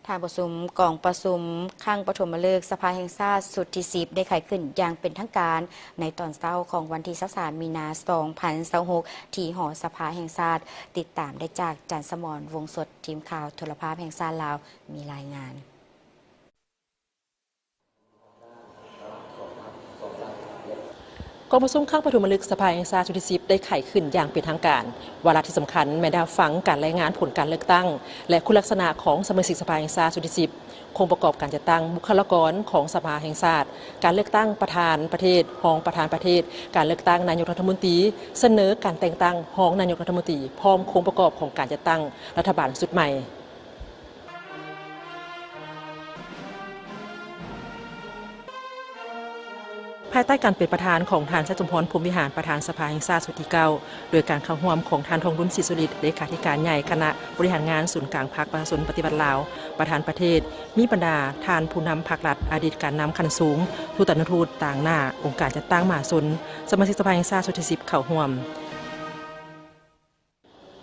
ທ່ານປະຊຸມກອງປະຊຸມຄັ້ງປະຖົມມະລຶກສະພາແຫ່ງຊາດຊຸດທີສິບ ໄດ້ໄຂຂຶ້ນຢ່າງເປັນທາງການໃນຕອນເຊົ້າຂອງວັນທີຊາວສາມ ມີນາ ສອງພັນຊາວຫົກ ທີ່ຫໍສະພາແຫ່ງຊາດ. ຕິດຕາມໄດ້ຈາກ ຈັນສະໝອນ ວົງສົດ, ທີມຂ່າວໂທລະພາບແຫ່ງຊາດລາວ ມີລາຍງານ. ກອງປະຊຸມຄັ້ງປະຖົມມະລຶກສະພາແຫ່ງຊາດຊຸດທີສິບ ໄດ້ໄຂຂຶ້ນຢ່າງເປັນທາງການ. ວາລະທີ່ສຳຄັນແມ່ນໄດ້ຮັບຟັງການລາຍງານຜົນການເລືອກຕັ້ງ ແລະ ຄຸນລັກສະນະຂອງສະມາຊິກສະພາແຫ່ງຊາດຊຸດທີສິບ, ໂຄງປະກອບການຈັດຕັ້ງບຸກຄະລາກອນຂອງສະພາແຫ່ງຊາດ, ການເລືອກຕັ້ງປະທານປະເທດ, ຮອງປະທານປະເທດ, ການເລືອກຕັ້ງນາຍົກລັດຖະມົນຕີ, ສະເໜີການແຕ່ງຕັ້ງຮອງນາຍົກລັດຖະມົນຕີ ພ້ອມໂຄງປະກອບຂອງການຈັດຕັ້ງລັດຖະບານຊຸດໃໝ່. ພາຍໃຕ້ການເປັນປະທານຂອງທ່ານ ໄຊສົມພອນ ພົມວິຫານ ປະທານສະພາແຫ່ງຊາດຊຸດທີເກົ້າ ໂດຍການເຂົ້າຮ່ວມຂອງທ່ານ ທອງລຸນ ສີສຸລິດ ເລຂາທິການໃຫຍ່ຄະນະບໍລິຫານງານສູນກາງພັກປະຊາຊົນປະຕິວັດລາວ ປະທານປະເທດ, ມີບັນດາທ່ານຜູ້ນຳພັກລັດ, ອະດີດການນຳຂັ້ນສູງ, ທູຕານຸທູດຕາງໜ້າອົງການຈັດຕັ້ງມະຫາຊົນ, ສະມາຊິກສະພາແຫ່ງຊາດຊຸດທີສິບ ເຂົ້າຮ່ວມ.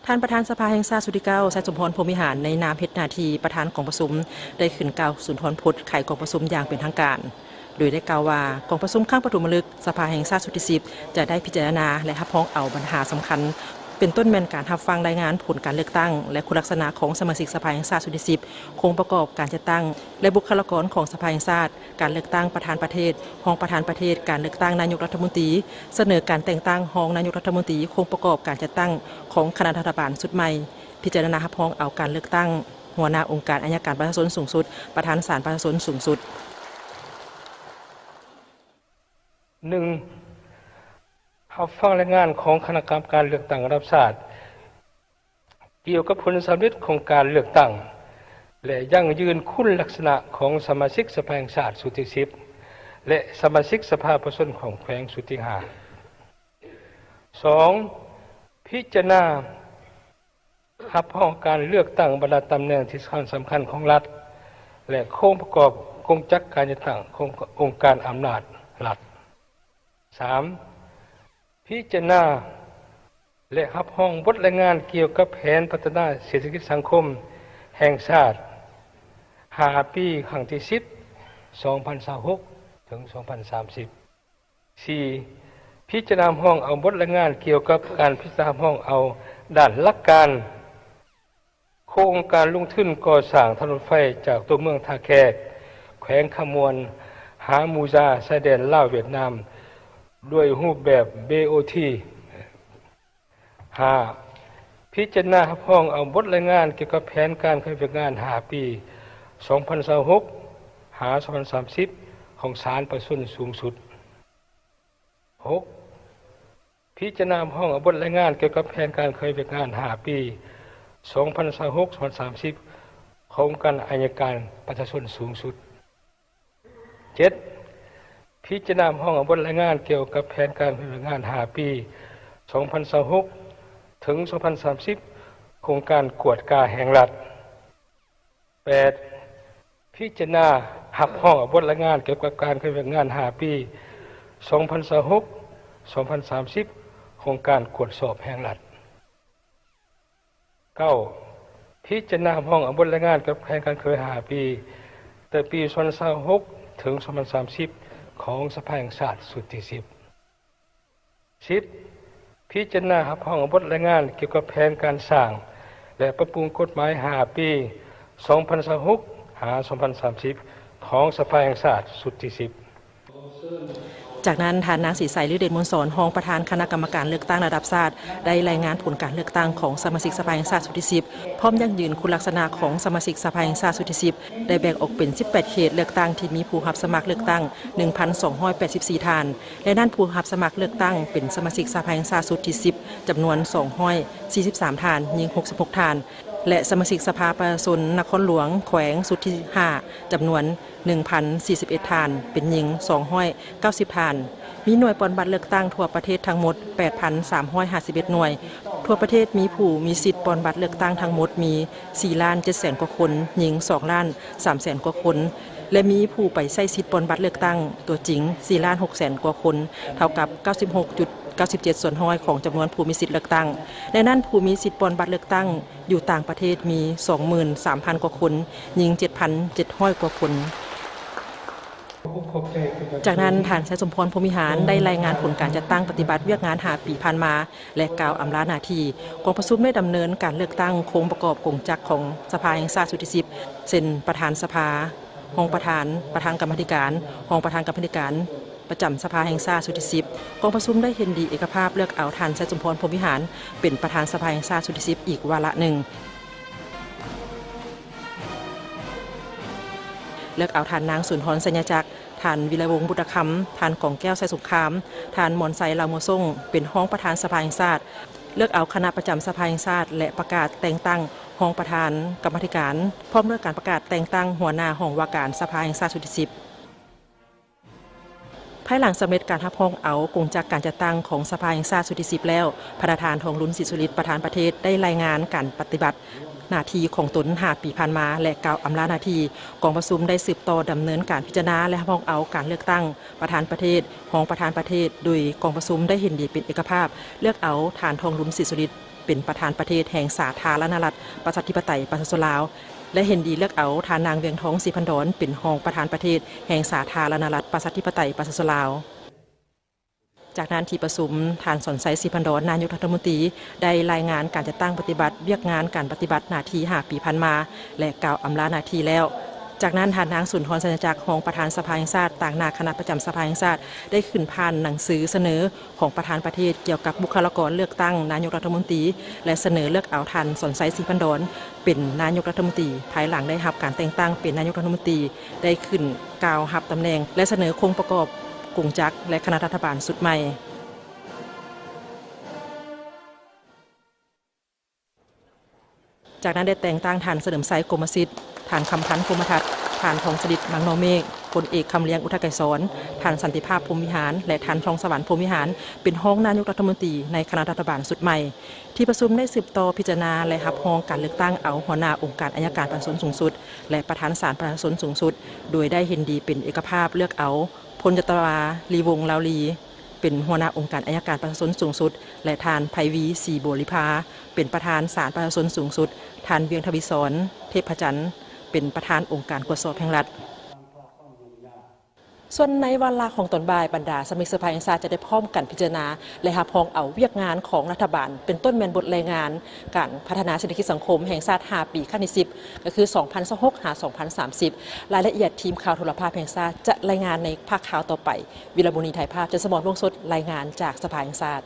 ທ່ານປະທານສະພາແຫ່ງຊາດຊຸດທີເກົ້າ ໄຊສົມພອນ ພົມວິຫານ ໃນນາມເຮັດໜ້າທີ່ປະທານກອງປະຊຸມ ໄດ້ຂຶ້ນກ່າວສຸນທອນພົດໄຂກອງປະຊຸມຢ່າງເປັນທາງການ, ໂດຍໄດ້ກ່າວວ່າ ກອງປະຊຸມຄັ້ງປະຖົມມະລຶກສະພາແຫ່ງຊາດຊຸດທີສິບ ຈະໄດ້ພິຈາລະນາ ແລະ ຮັບຮອງເອົາບັນຫາສຳຄັນ ເປັນຕົ້ນແມ່ນການຮັບຟັງລາຍງານຜົນການເລືອກຕັ້ງ ແລະ ຄຸນລັກສະນະຂອງສະມາຊິກສະພາແຫ່ງຊາດຊຸດທີສິບ, ໂຄງປະກອບການຈັດຕັ້ງ ແລະ ບຸກຄະລາກອນຂອງສະພາແຫ່ງຊາດ, ການເລືອກຕັ້ງປະທານປະເທດ, ຮອງປະທານປະເທດ, ການເລືອກຕັ້ງນາຍົກລັດຖະມົນຕີ, ສະເໜີການແຕ່ງຕັ້ງຮອງນາຍົກລັດຖະມົນຕີ, ໂຄງປະກອບການຈັດຕັ້ງຂອງຄະນະລັດຖະບານຊຸດໃໝ່, ພິຈາລະນາຮັບຮອງເອົາການເລືອກຕັ້ງຫົວໜ້າອົງການໄອຍະການປະຊາຊົນສູງສຸດ, ປະທານສານປະຊາຊົນສູງສຸດ. ໜຶ່ງ, ຮັບຟັງລາຍງານຂອງຄະນະກຳມະການເລືອກຕັ້ງລະດັບຊາດ ກ່ຽວກັບຜົນສຳເລັດຂອງການເລືອກຕັ້ງ ແລະ ຢັ້ງຢືນຄຸນລັກສະນະຂອງສະມາຊິກສະພາແຫ່ງຊາດຊຸດທີສິບ ແລະ ສະມາຊິກສະພາປະຊາຊົນຂອງແຂວງຊຸດທີຫ້າ. ສອງ, ພິຈາລະນາຮັບຮອງການເລືອກຕັ້ງບັນດາຕຳແໜ່ງທີ່ສຳຄັນຂອງລັດ ແລະ ໂຄງປະກອບກົງຈັກການຈັດຕັ້ງຂອງອົງການອຳນາດລັດ. ສາມ, ພິຈາລະນາ ແລະ ຮັບຮອງບົດລາຍງານກ່ຽວກັບແຜນພັດທະນາເສດຖະກິດສັງຄົມແຫ່ງຊາດ ຫ້າປີ ຄັ້ງທີສິບ ສອງພັນຊາວຫົກ ເຖິງ ສອງພັນສາມສິບ. ສີ່, ພິຈາລະນາຮັບຮອງເອົາບົດລາຍງານກ່ຽວກັບການພິຈາລະນາຮັບຮອງເອົາດ້ານຫຼັກການ ໂຄງການລົງທຶນກໍ່ສ້າງທາງລົດໄຟຈາກຕົວເມືອງທ່າແຂກ ແຂວງຄຳມ່ວນ ຫາໝູ່ຢາຊາຍແດນລາວ-ຫວຽດນາມ ດ້ວຍຮູບແບບ ບີ ໂອ ທີ. ຫ້າ, ພິຈາລະນາຮັບຮອງເອົາບົດລາຍງານກ່ຽວກັບແຜນການເຄື່ອນໄຫວວຽກງານຫ້າປີ ສອງພັນຊາວຫົກ ຫາ ສອງພັນສາມສິບ ຂອງສານປະຊາຊົນສູງສຸດ. ຫົກ, ພິຈາລະນາຮັບຮອງເອົາບົດລາຍງານກ່ຽວກັບແຜນການເຄື່ອນໄຫວວຽກງານຫ້າປີ ສອງພັນຊາວຫົກ ສອງພັນສາມສິບ ຂອງອົງການໄອຍະການປະຊາຊົນສູງສຸດ. ເຈັດ, ພິຈາລະນາຮັບຮອງເອົາບົດລາຍງານກ່ຽວກັບແຜນການເຄື່ອນໄຫວວຽກງານຫ້າປີ ສອງພັນຊາວຫົກ ເຖິງ ສອງພັນສາມສິບ ຂອງການກວດກາແຫ່ງລັດ. ແປດ, ພິຈາລະນາຮັບຮອງເອົາບົດລາຍງານກ່ຽວກັບການເຄື່ອນໄຫວວຽກງານຫ້າປີ ສອງພັນຊາວຫົກ ສອງພັນສາມສິບ ຂອງການກວດສອບແຫ່ງລັດ. ເກົ້າ, ພິຈາລະນາຮັບຮອງເອົາບົດລາຍງານກັບແຜນການເຄື່ອນໄຫວຫ້າປີ ແຕ່ປີສອງພັນຊາວຫົກ ເຖິງ ສອງພັນສາມສິບ ຂອງສະພາແຫ່ງຊາດຊຸດທີສິບ. ສິບ, ພິຈາລະນາຮັບຮອງເອົາບົດລາຍງານກ່ຽວກັບແຜນການສ້າງ ແລະ ປັບປຸງກົດໝາຍຫ້າປີ ສອງພັນຊາວຫົກ ຫາ ສອງພັນສາມສິບ ຂອງສະພາແຫ່ງຊາດຊຸດທີສິບ. ຈາກນັ້ນ ທ່ານນາງ ສີໃສ ລືເດດມົນສອນ ຮອງປະທານຄະນະກຳມະການເລືອກຕັ້ງລະດັບຊາດ ໄດ້ລາຍງານຜົນການເລືອກຕັ້ງຂອງສະມາຊິກສະພາແຫ່ງຊາດຊຸດທີສິບ ພ້ອມຢັ້ງຢືນຄຸນລັກສະນະຂອງສະມາຊິກສະພາແຫ່ງຊາດຊຸດທີສິບ ໄດ້ແບ່ງອອກເປັນສິບແປດເຂດເລືອກຕັ້ງທີ່ມີຜູ້ຮັບສະໝັກເລືອກຕັ້ງໜຶ່ງພັນສອງຮ້ອຍແປດສິບສີ່ທ່ານ, ໃນນັ້ນຜູ້ຮັບສະໝັກເລືອກຕັ້ງເປັນສະມາຊິກສະພາແຫ່ງຊາດຊຸດທີສິບ ຈຳນວນສອງຮ້ອຍສີ່ສິບສາມທ່ານ, ຍິງຫົກສິບຫົກທ່ານ ແລະ ສະມາຊິກສະພາປະຊາຊົນນະຄອນຫຼວງ ແຂວງ ຊຸດທີຫ້າ ຈຳນວນ ໜຶ່ງພັນສີ່ສິບເອັດທ່ານ, ເປັນຍິງສອງຮ້ອຍເກົ້າສິບທ່ານ. ມີໜ່ວຍປ່ອນບັດເລືອກຕັ້ງທົ່ວປະເທດທັງໝົດແປດພັນສາມຮ້ອຍຫ້າສິບເອັດໜ່ວຍ. ທົ່ວປະເທດມີຜູ້ມີສິດປ່ອນບັດເລືອກຕັ້ງທັງໝົດມີສີ່ລ້ານເຈັດແສນກວ່າຄົນ, ຍິງສອງລ້ານສາມແສນກວ່າຄົນ ແລະ ມີຜູ້ໄປໃຊ້ສິດປ່ອນບັດເລືອກຕັ້ງຕົວຈິງສີ່ລ້ານຫົກແສນກວ່າຄົນ, ເທົ່າກັບເກົ້າສິບຫົກຈຸດ ເກົ້າສິບເຈັດສ່ວນຮ້ອຍຂອງຈຳນວນຜູ້ມີສິດເລືອກຕັ້ງ. ໃນນັ້ນ, ຜູ້ມີສິດປ່ອນບັດເລືອກຕັ້ງຢູ່ຕ່າງປະເທດມີສອງໝື່ນສາມພັນກວ່າຄົນ, ຍິງເຈັດພັນເຈັດຮ້ອຍກວ່າຄົນ. ຈາກນັ້ນ, ທ່ານ ໄຊສົມພອນ ພົມວິຫານ ໄດ້ລາຍງານຜົນການຈັດຕັ້ງປະຕິບັດວຽກງານຫ້າປີຜ່ານມາ ແລະ ກ່າວອຳລາໜ້າທີ່. ກອງປະຊຸມໄດ້ດຳເນີນການເລືອກຕັ້ງໂຄງປະກອບກົງຈັກຂອງສະພາແຫ່ງຊາດຊຸດທີສິບ ເຊັ່ນ ປະທານສະພາ, ຮອງປະທານ, ປະທານກຳມາທິການ, ຮອງປະທານກຳມາທິການ ປະຈຳສະພາແຫ່ງຊາດຊຸດທີສິບ. ກອງປະຊຸມໄດ້ເຫັນດີເອກະພາບເລືອກເອົາທ່ານ ໄຊສົມພອນ ພົມວິຫານ ເປັນປະທານສະພາແຫ່ງຊາດຊຸດທີສິບອີກວາລະໜຶ່ງ. ເລືອກເອົາທ່ານນາງ ສຸນທອນ ໄຊຍະຈັກ, ທ່ານ ວິໄລວົງ ບຸດຕະຄຳ, ທ່ານ ກອງແກ້ວ ໄຊສົງຄາມ, ທ່ານ ມອນໄຊ ລາວມົວສົ່ງ ເປັນຮອງປະທານສະພາແຫ່ງຊາດ, ເລືອກເອົາຄະນະປະຈຳສະພາແຫ່ງຊາດ ແລະ ປະກາດແຕ່ງຕັ້ງຮອງປະທານກຳມາທິການ, ພ້ອມດ້ວຍການປະກາດແຕ່ງຕັ້ງຫົວໜ້າຫ້ອງວ່າການສະພາແຫ່ງຊາດຊຸດທີສິບ. ພາຍຫຼັງສຳເລັດການຮັບຮອງເອົາກົງຈັກການຈັດຕັ້ງຂອງສະພາແຫ່ງຊາດຊຸດທີສິບແລ້ວ, ພະນະທ່ານ ທອງລຸນ ສີສຸລິດ ປະທານປະເທດ ໄດ້ລາຍງານການປະຕິບັດໜ້າທີ່ຂອງຕົນຫ້າປີຜ່ານມາ ແລະ ກ່າວອຳລາໜ້າທີ່. ກອງປະຊຸມໄດ້ສືບຕໍ່ດຳເນີນການພິຈາລະນາ ແລະ ຮັບຮອງເອົາການເລືອກຕັ້ງປະທານປະເທດ, ຮອງປະທານປະເທດ, ໂດຍກອງປະຊຸມໄດ້ເຫັນດີເປັນເອກະພາບເລືອກເອົາທ່ານ ທອງລຸນ ສີສຸລິດ ເປັນປະທານປະເທດແຫ່ງສາທາລະນະລັດ ປະຊາທິປະໄຕ ປະຊາຊົນລາວ ແລະ ເຫັນດີເລືອກເອົາທ່ານນາງ ວຽງທອງ ສີພັນດອນ ເປັນຮອງປະທານປະເທດແຫ່ງສາທາລະນະລັດ ປະຊາທິປະໄຕ ປະຊາຊົນລາວ. ຈາກນັ້ນທີ່ປະຊຸມ, ທ່ານ ສອນໄຊ ສີພັນດອນ ນາຍົກລັດຖະມົນຕີ ໄດ້ລາຍງານການຈັດຕັ້ງປະຕິບັດວຽກງານການປະຕິບັດໜ້າທີ່ຫ້າປີຜ່ານມາ ແລະ ກ່າວອຳລາໜ້າທີ່ແລ້ວ. ຈາກນັ້ນ, ທ່ານນາງ ສຸນທອນ ໄຊຍະຈັກ ຮອງປະທານສະພາແຫ່ງຊາດ ຕາງໜ້າຄະນະປະຈຳສະພາແຫ່ງຊາດ ໄດ້ຂຶ້ນຜ່ານໜັງສືສະເໜີຂອງປະທານປະເທດກ່ຽວກັບບຸກຄະລາກອນເລືອກຕັ້ງນາຍົກລັດຖະມົນຕີ ແລະ ສະເໜີເລືອກເອົາທ່ານ ສອນໄຊ ສີພັນດອນ ເປັນນາຍົກລັດຖະມົນຕີ ພາຍຫຼັງໄດ້ຮັບການແຕ່ງຕັ້ງເປັນນາຍົກລັດຖະມົນຕີ ໄດ້ຂຶ້ນກ່າວຮັບຕຳແໜ່ງ ແລະ ສະເໜີໂຄງປະກອບກົງຈັກ ແລະ ຄະນະລັດຖະບານຊຸດໃໝ່. ຈາກນັ້ນໄດ້ແຕ່ງຕັ້ງທ່ານ ສະເຫຼີມໄຊ ກົມມະສິດ, ທ່ານ ຄຳພັນ ພົມມະທັດ, ທ່ານ ທອງສະລິດ ມັງນໍເມກ, ພົນເອກ ຄຳລຽງ ອຸດທະໄກສອນ, ທ່ານ ສັນຕິພາບ ພົມວິຫານ ແລະ ທ່ານ ທອງສະຫວັນ ພົມວິຫານ ເປັນຮອງນາຍົກລັດຖະມົນຕີໃນຄະນະລັດຖະບານຊຸດໃໝ່. ທີ່ປະຊຸມໄດ້ສືບຕໍ່ພິຈາລະນາ ແລະ ຮັບຮອງການເລືອກຕັ້ງເອົາຫົວໜ້າອົງການໄອຍະການປະຊາຊົນສູງສຸດ ແລະ ປະທານສານປະຊາຊົນສູງສຸດ ໂດຍໄດ້ເຫັນດີເປັນເອກະພາບເລືອກເອົາ ພົນຈັດຕະວາ ລີ ວົງລາວລີ ເປັນຫົວໜ້າອົງການໄອຍະການປະຊາຊົນສູງສຸດ ແລະ ທ່ານ ໄພວີ ສີບົວລິພາ ເປັນປະທານສານປະຊາຊົນສູງສຸດ, ທ່ານ ວຽງທະວີສອນ ເທບພະຈັນ ເປັນປະທານອົງການກວດສອບແຫ່ງລັດ. ສ່ວນໃນວາລະຂອງຕອນບ່າຍ, ບັນດາສະມາຊິກສະພາແຫ່ງຊາດຈະໄດ້ພ້ອມກັນພິຈາລະນາ ແລະ ຮັບຮອງເອົາວຽກງານຂອງລັດຖະບານ, ເປັນຕົ້ນແມ່ນບົດລາຍງານການພັດທະນາເສດຖະກິດສັງຄົມແຫ່ງຊາດຫ້າປີຄັ້ງທີສິບ ກໍຄື ສອງພັນຊາວຫົກ ຫາ ສອງພັນສາມສິບ. ລາຍລະອຽດ ທີມຂ່າວໂທລະພາບແຫ່ງຊາດຈະລາຍງານໃນພາກຂ່າວຕໍ່ໄປ. ວິລະມຸນີ ຖ່າຍພາບ, ຈັນສະໝອນ ວົງສົດ ລາຍງານຈາກສະພາແຫ່ງຊາດ.